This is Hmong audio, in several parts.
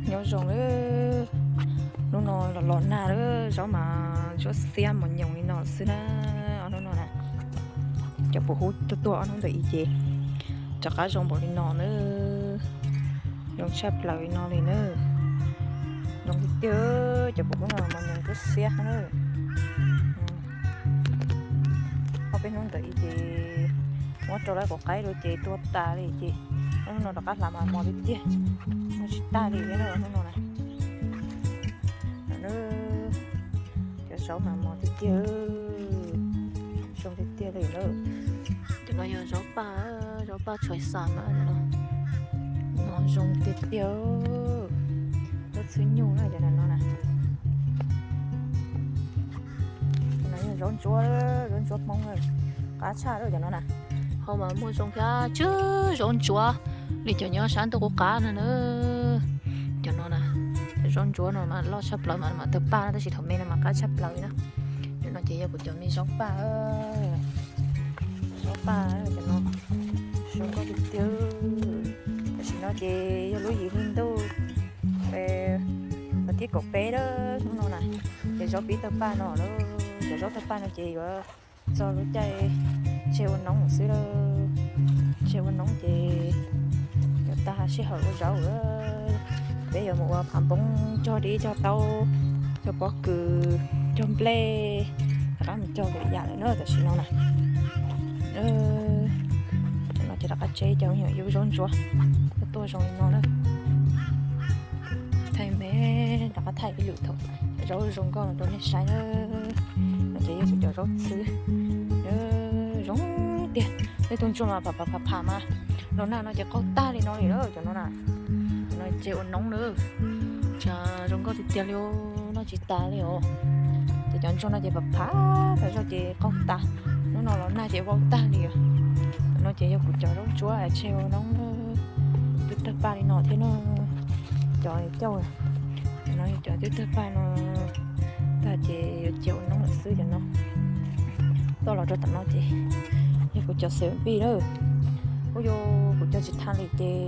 Nyob zoo lawm, hnub no los los nag lawm, zaub mas ntsuab xiab mos nyoos li no xwb na. Ob hnub no na, cov puas hub tuaj tuaj ob hnub ntawm i ces rov qab zoo npaum li no na. Zoo tshaj plaws li no li na. Zoo tiag tiag, cov puas hub no mos nyoos ntsuab xiab na. Ob peb hnub ntawm i ces muab rau lawv quav qaib rau ces tuag tas li ces ob hnub no rov qab hlav mas mos tiag tiag, muab tsis tag li na ob hnub no na. Cov zaub mas mos tiag tiag, zoo tiag tiag li na. Cov no yog zaub paj, zaub paj tshais xas na, cov no mos zoo tiag tiag, zaub txhwb nyuj na cov no na. Cov no yog zaub ntsuab, zaub ntsuab Hmoob, qab tshaj lawm cov no na. Hauv mas muaj zoo thiab tsw zaub ntsuab li cov nyob sab ntuj qub qab no na. Cov no na, zaub ntsuab no mas loj tshaj plaws mas mas tawg paj na, tab sis thaum me no mas qab tshaj plaws li na. Cov no ces yog kuv cov me zaub paj, zaub paj cov no zoo nkauj tiag tiag. Tam sim no ces yog lub yim hli ntuj vas thib kaum peb lawm hnub no na, ces zaub pib tawg paj no lawm, cov zaub tawg paj no ces yuav txog lub caij tseg ua noob xwb lawm. Tseg ua noob ces yuav tag sij hawm ua zaub lawm. Peb yuav mus ua phav npoob, cog dib, cog taub, cog pob kws, cog nplej, rov qab mus cog lwm yam lawm na tam sim no na. No ces rov qab tseb cov me nyuam yub zaub ntsuab tuaj tuaj zoo li no na. Thaij me, rov qab thaij ib lwm thaum zaub zoo nkauj no rau nej saib na. No ces yog kuv cov zaub txhwb, zoo tiag. Tej tug ntsuag mas phav phav phav phav mas los nag no ces qaug tag li no li lawm cov no na. Cov no ces ua noob lawm, zoo nkauj tiag tiag li, noj tsis tas li os. Ces cov ntsuag no ces phav phav tas zog ces qaug tas, hnub no los nag ces vau tag li os. Cov no ces yog kuv cov zaub ntsuab tseg ua noob, twb tawg paj li no thiab no. Cov cauj, cov no yog cov twb tawg paj no tag ces yuav cia ua noob lawm xwb cov no. Tuaj los rau tom no ces yog kuv cov xeem pij lawm. Ub, yog kuv cog tsis thaj li ces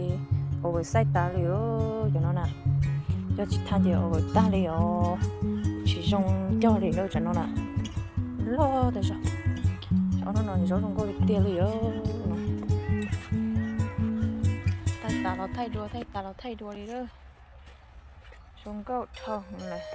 ua vawm xaij tas li os cov no na. Cog tsis thaj ces ua vawm tag li os, tsis zoo cog li lawm cov no na. Loj tas zog. Ob hnub no zaub zoo nkauj tiag tiag li os. Thaij tas los thaij dua, thaij tas los thaij dua li lawm. Zoo nkauj dhau lawm.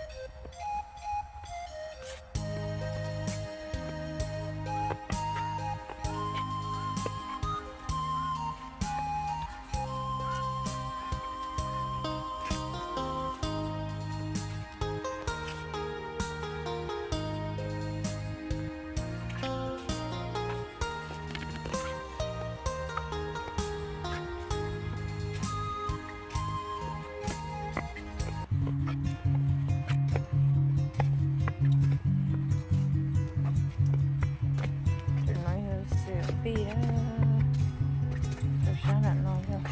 Tus no yog xeem pij, tus sab nram no yog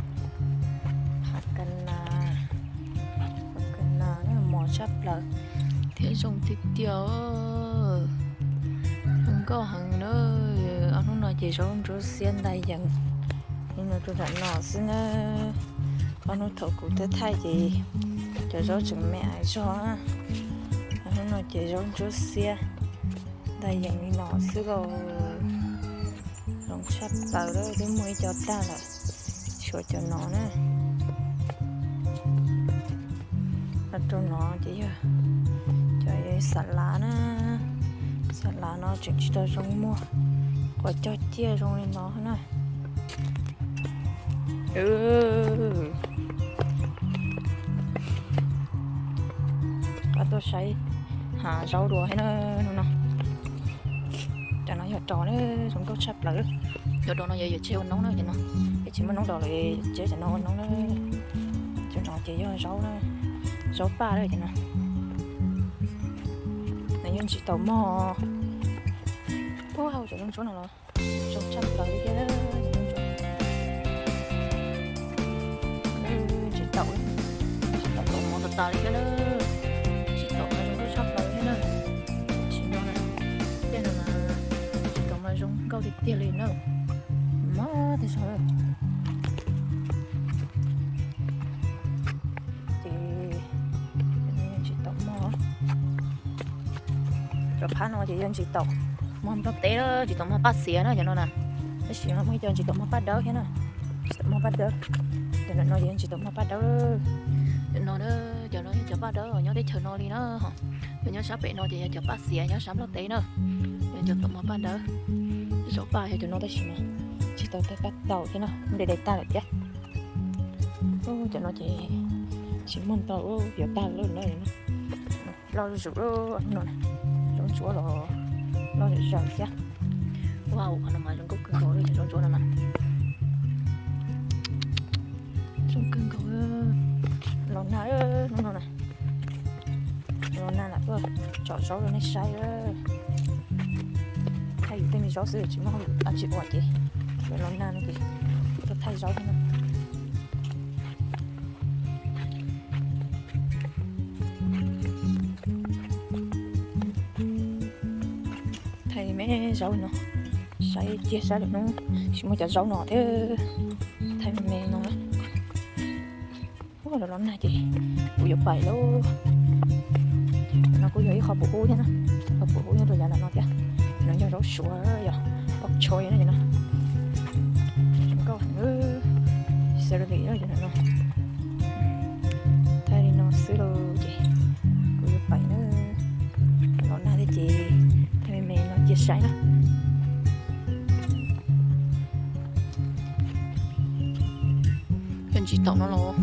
phav ka nas, phav ka nas mos tshaj plaws thiab zoo tiag tiag. Zoo nkauj heev na. Ob hnub no ces zaub ntsuab xiab ntais yees li no rau nram no xwb na. Ob hnub thaum kuv thaij thaij ces cov zaub tseem me ais zog. Ob hnub no ces zaub ntsuab xiab ntais yees li no xwb lauj. Zoo tshaj plaws lawm, twb muaj ib co tag lawm, tshuav cov no na. Rau no ces yog cov xa lav na, xa lav no tseem tsis tau zoo muag, quav cog ciaj zoo li no na. Rov qab tuaj saib hav zaub dua thiab na hnub no. Cov no yog rov na, zoo nkauj tshaj plaws. Yog rov no yog yuav tseg ua noob na cov no, es tsis muaj noob rov lawm, tseg cov no ua noob na. Cov no ces yog zaub na, zaub paj na cov no. Nws yeej tsis tau mog. Ub, hauv cov ntsuab no los zoo tshaj plaws li thiab. Tsis tau, tsis tau mos tas tas li thiab na. Tsis tau mas zoo nkauj tshaj plaws thiab na. Tsis no, tej no mas tsis tau mas zoo nkauj tiag tiag li na. Mos tas zog. Ces Cov phab no ces yog ntsis taum mog nplog teb, ntsis taum mog paj xiav na cov no na. Tab sis muaj ib co ntsis taum mog paj dawb thiab na. Ntsis taum mog paj dawb. Cov no ces yog ntsis taum mog paj dawb. Cov no, cov no yog cov paj dawb nyob teb chaws no li na. Cov nyob sab pem no ces yog cov paj xiav nyob sab nplog teb na. Yog cov taum mog paj dawb. Tej zaum paj yog cov no tab sis mas tsis tau tawg paj taum thiab no, nte dai tag lawm thiab. Cov no ces tsis muaj ntau, yuav tag lawm na. Loj zuj zus no, zaub ntsuab los loj zom zaws thiab. Ua qhov no mas zoo nkauj kawg nkaus li cov zaub ntsuab no na. Zoo kawg nkaus. Los nag hnub no na. Los nag lam tuaj tsom zaub rau nej saib. Thaij yus tej me zaub xwb tsis muaj hauj lwm dab tsi ua ces los nag no ces tuaj thaij zaub thiab na. Thaij me zaub no, saib tiag saib lwm hnub tsis muaj cov zaub no thiab. Thaij me me no. Ua los los nag ces kuv yuav pais lauj. No kuj yog ib qho pum hub thiab na, qho pum hub nyob rau yav nram no thiab. No yog zaub suav, yog bok choy na no. Zoo nkauj heev, celery no. Thaij li no xwb lauj ces kuv yuav pais na. Los nag thiab ces thaij me me no cia saib na. Yog ntsis taum no los